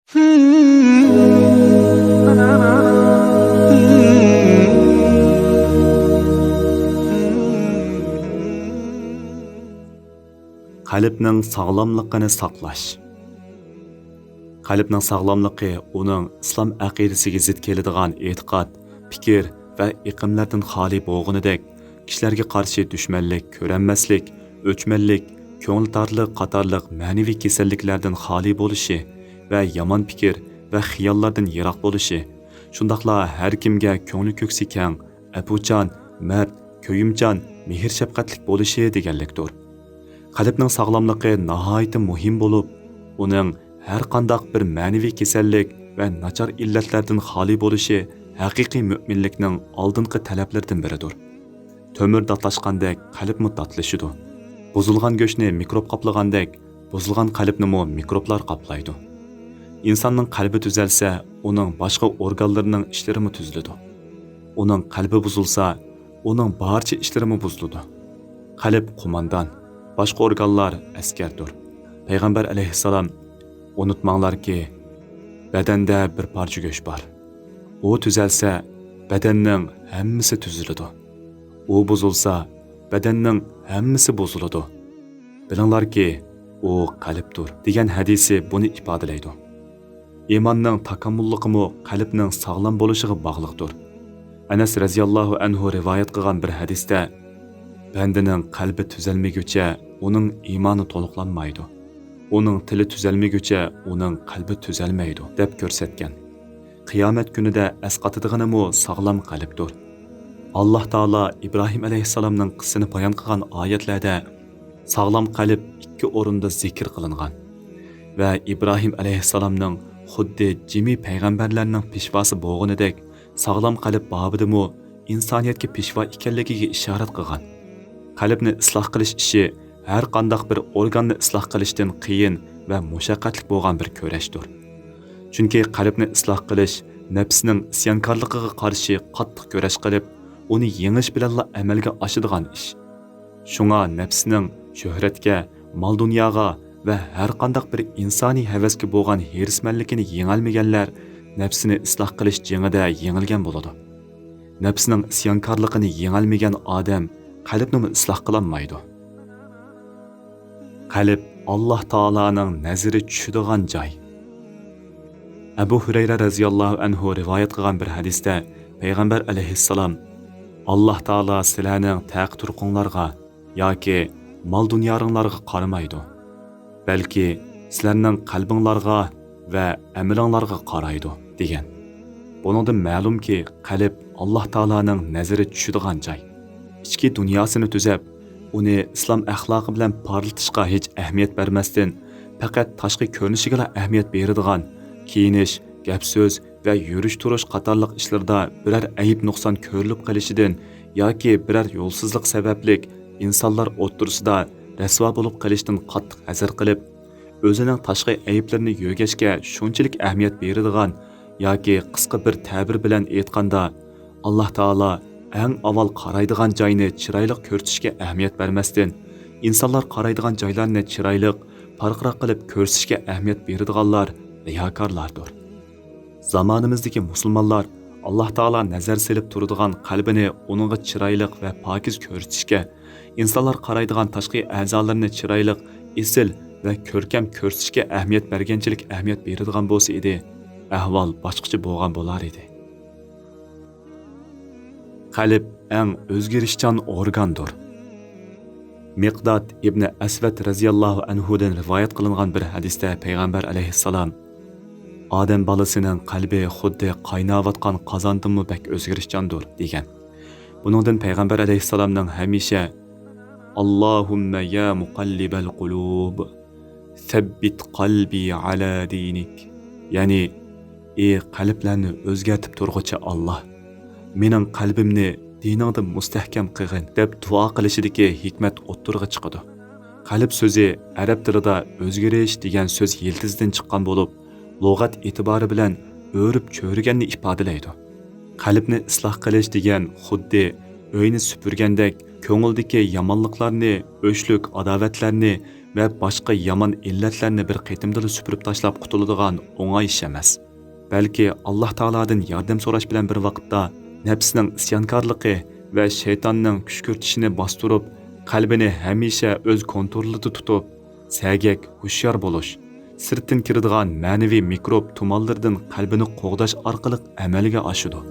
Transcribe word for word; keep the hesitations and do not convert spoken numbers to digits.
قەلبنىڭ ساغلاملىقىنى ساقلاش. قەلبنىڭ ساغلاملىقى ئۇنىڭ ئىسلام ئەقىدىسىگە زىت كېلىدىغان ئېتىقاد، پىكىر ۋە ئېقىملاردىن خالىي بولغىنىدەك، كىشىلەرگە قارشى دۈشمەنلىك، كۆرەلمەسلىك، ئۆچمەنلىك، كۆڭۈل تارلىق قاتارلىق مەنىۋى كېسەللىكلەردىن خالىي بولۇشى ۋە يامان پىكىر ۋە خىياللاردىن يىراق بولۇشى، شۇنداقلا ھەر كىمگە كۆڭلى كۆكسى كەڭ، ئەپۇچان، مەرد، كۆيۈمچان، مېھىر-شەپقەتلىك بولۇشى دېگەنلىكتۇر. قەلبنىڭ ساغلاملىقى ناھايىتى مۇھىم بولۇپ، ئۇنىڭ ھەر قانداق بىر مەنىۋى كېسەللىك ۋە ناچار ئىللەتلەردىن خالىي بولۇشى ھەقىقىي مۆمىنلىكنىڭ ئالدىنقى تەلەپلىرىدىن بىرىدۇر. تۆمۈر داتلاشقاندەك قەلبمۇ داتلىشىدۇ. بۇزۇلغان گۆشنى مىكروب قاپلىغاندەك، بۇزۇلغان قەلبنىمۇ مىكروبلار قاپلايدۇ. ئىنساننىڭ قەلبى تۈزەلسە، ئۇنىڭ باشقا ئورگانلىرىنىڭ ئىشلىرىمۇ تۈزۈلىدۇ. ئۇنىڭ قەلبى بۇزۇلسا، ئۇنىڭ بارچە ئىشلىرىمۇ بۇزۇلىدۇ. قەلب قوماندان، باشقا ئورگانلار ئەسكەردۇر. پەيغەمبەر ئەلەيھىسسالام، ئۇنتۇماڭلاركى، بەدەندە بىر پارچە گۆش بار. ئۇ تۈزەلسە، بەدەننىڭ ھەممىسى تۈزۈلىدۇ. ئۇ بۇزۇلسا، بەدەننىڭ ھەممىسى بۇزۇلىدۇ. بىلىڭلاركى، ئۇ قەلبتۇر، دېگەن ھەدىسى بۇنى ئىپادىلەيدۇ. ئىماننىڭ تاكامۇللۇقىمۇ قەلبنىڭ ساغلام بولۇشىغا باغلىقتۇر. ئەنەس رەزىياللاھۇ ئەنھۇ رىۋايەت قىلغان بىر ھەدىستە، بەندىنىڭ قەلبى تۈزەلمىگۈچە ئۇنىڭ ئىمانى تولۇقلانمايدۇ. ئۇنىڭ تىلى تۈزەلمىگۈچە ئۇنىڭ قەلبى تۈزەلمەيدۇ، دەپ كۆرسەتكەن. قىيامەت كۈنىدە ئەسقاتىدىغىنىمۇ ساغلام قەلبتۇر. ئاللاھ تائالا ئىبراھىم ئەلەيھىسسالامنىڭ قىسسىسىنى بايان قىلغان ئايەتلەردە ساغلام قەلب ئىككى ئورۇندا زىكىر قىلىنغان ۋە ئىبراھىم ئەلەيھىسسالامنىڭ خۇددى جىمى پەيغەمبەرلەرنىڭ پېشۋاسى بولغىنىدەك، ساغلام قەلب بابىدىمۇ ئىنسانىيەتكە پېشۋا ئىكەنلىكىگە ئىشارەت قىلغان. قەلبنى ئىسلاھ قىلىش ئىشى ھەر قانداق بىر ئورگاننى ئىسلاھ قىلىشتىن قىيىن ۋە مۇشەققەتلىك بولغان بىر كۈرەشتۇر. چۈنكى قەلبنى ئىسلاھ قىلىش نەپسنىڭ ئىسيانكارلىقىغا قارشى قاتتىق كۈرەش قىلىپ، ئۇنى يېڭىش بىلەنلا ئەمەلگە ئاشىدىغان ئىش. شۇڭا نەپسنىڭ شۆھرەتكە، مال-دۇنياغا ۋە ھەر قانداق بىر ئىنسانىي ھەۋەسكە بولغان ھېرىسمەنلىكىنى يېڭەلمىگەنلەر نەپسىنى ئىسلاھ قىلىش جېڭىدە يېڭىلگەن بولىدۇ. نەپسنىڭ ئىسيانكارلىقىنى يېڭەلمىگەن ئادەم قەلبنىمۇ ئىسلاھ قىلالمايدۇ. قەلب ئاللاھ تائالانىڭ نەزىرى چۈشىدىغان جاي. ئەبۇ ھۈرەيرە رەزىياللاھۇ ئەنھۇ رىۋايەت قىلغان بىر ھەدىستە پەيغەمبەر ئەلەيھىسسالام، «ئاللاھ تائالا سىلەرنىڭ تەقى-تۇرقۇڭلارغا ياكى مال-دۇنياڭلارغا قارىمايدۇ، بەلكى سىلەرنىڭ قەلبىڭلارغا ۋە ئەمىلىڭلارغا قارايدۇ» دېگەن. بۇنىڭدىن مەلۇمكى، قەلب ئاللاھ تائالانىڭ نەزىرى چۈشىدىغان جاي. ئىچكى دۇنياسىنى تۈزەپ، ئۇنى ئىسلام ئەخلاقى بىلەن پارلىتىشقا ھېچ ئەھمىيەت بەرمەستىن، پەقەت تاشقى كۆرۈنۈشىگىلا ئەھمىيەت بېرىدىغان، كىيىنىش، گەپ-سۆز ۋە يۈرۈش-تۇرۇش قاتارلىق ئىشلىرىدا بىرەر ئەيىب-نۇقسان كۆرۈلۈپ قېلىشىدىن ياكى بىرەر يولسىزلىق سەۋەبلىك ئىنسانلار ئوتتۇرىسىدا رەسۋا بولۇپ قېلىشتىن قاتتىق ھەزەر قىلىپ، ئۆزىنىڭ تاشقى ئەيىبلىرىنى يۆگەشكە شۇنچىلىك ئەھمىيەت بېرىدىغان ياكى، قىسقا بىر تەبىر بىلەن ئېيتقاندا، ئاللاھ تائالا ئەڭ ئاۋۋال قارايدىغان جاينى چىرايلىق كۆرسىتىشكە ئەھمىيەت بەرمەستىن، ئىنسانلار قارايدىغان جايلارنى چىرايلىق، پارقىراق قىلىپ كۆرسىتىشكە ئەھمىيەت بېرىدىغانلار رىياكارلاردۇر. زامانىمىزدىكى مۇسۇلمانلار ئاللاھ تائالا نەزەر سېلىپ تۇرىدىغان قەلبىنى ئۇنىڭغا چىرايلىق ۋە پاكىز كۆرسىتىشكە، ئىنسانلار قارايدىغان تاشقى ئەزالىرىنى چىرايلىق، ئېسىل ۋە كۆركەم كۆرسىتىشكە ئەھمىيەت بەرگەنچىلىك ئەھمىيەت بېرىدىغان بولسا ئىدى، ئەھۋال باشقىچە بولغان بولار ئىدى. قەلب ئەڭ ئۆزگىرىشچان ئورگاندۇر. مىقداد ئىبنى ئەسۋەد رەزىياللاھۇ ئەنھۇدىن رىۋايەت قىلىنغان بىر ھەدىستە پەيغەمبەر ئەلەيھىسسالام، «ئادەم بالىسىنىڭ قەلبى خۇددى قايناۋاتقان قازاندىنمۇ بەك ئۆزگىرىشچاندۇر» دېگەن. بۇنىڭدىن پەيغەمبەر ئەلەيھىسسالامنىڭ ھەمىشە، «ئاللاھۇممە يا مۇقەللىبەل قۇلۇب، سەببىت قەلبى ئەلا دىنىك.» يەنى، «ئى قەلبلەرنى ئۆزگەرتىپ تۇرغۇچى ئاللاھ، مېنىڭ قەلبىمنى دىنىڭدا مۇستەھكەم قىلغىن» دەپ دۇئا قىلىشىدىكى ھېكمەت ئوتتۇرىغا چىقىدۇ. قەلب سۆزى ئەرەب تىلىدا ئۆزگىرىش دېگەن سۆز يىلتىزىدىن چىققان بولۇپ، لۇغەت ئېتىبارى بىلەن ئۆرۈپ چۆرۈگەننى ئىپادىلەيدۇ. قەلبنى ئىسلاھ قىلىش دېگەن خۇددى ئۆينى سۈپۈرگەندەك، كۆڭۈلدىكى يامانلىقلارنى، ئۆچلۈك ئاداۋەتلەرنى، ۋە باشقا يامان ئىللەتلەرنى بىر قېتىمدىلا سۈپۈرۈپ تاشلاپ قۇتۇلىدىغان ئوڭاي ئىش ئەمەس. بەلكى ئاللاھ تائالادىن ياردەم سوراش بىلەن بىر ۋاقىتتا نەپسنىڭ ئىسيانكارلىقى ۋە شەيتاننىڭ كۈشكۈرتۈشىنى باستۇرۇپ، قەلبىنى ھەمىشە ئۆز كونترولىدا تۇتۇپ، سەگەك، ھوشيار بولۇش، سىرتتىن كىرىدىغان مەنىۋى مىكروب تۇمانلىرىدىن قەلبىنى قوغداش ئارقىلىق ئەمەلگە ئاشىدۇ.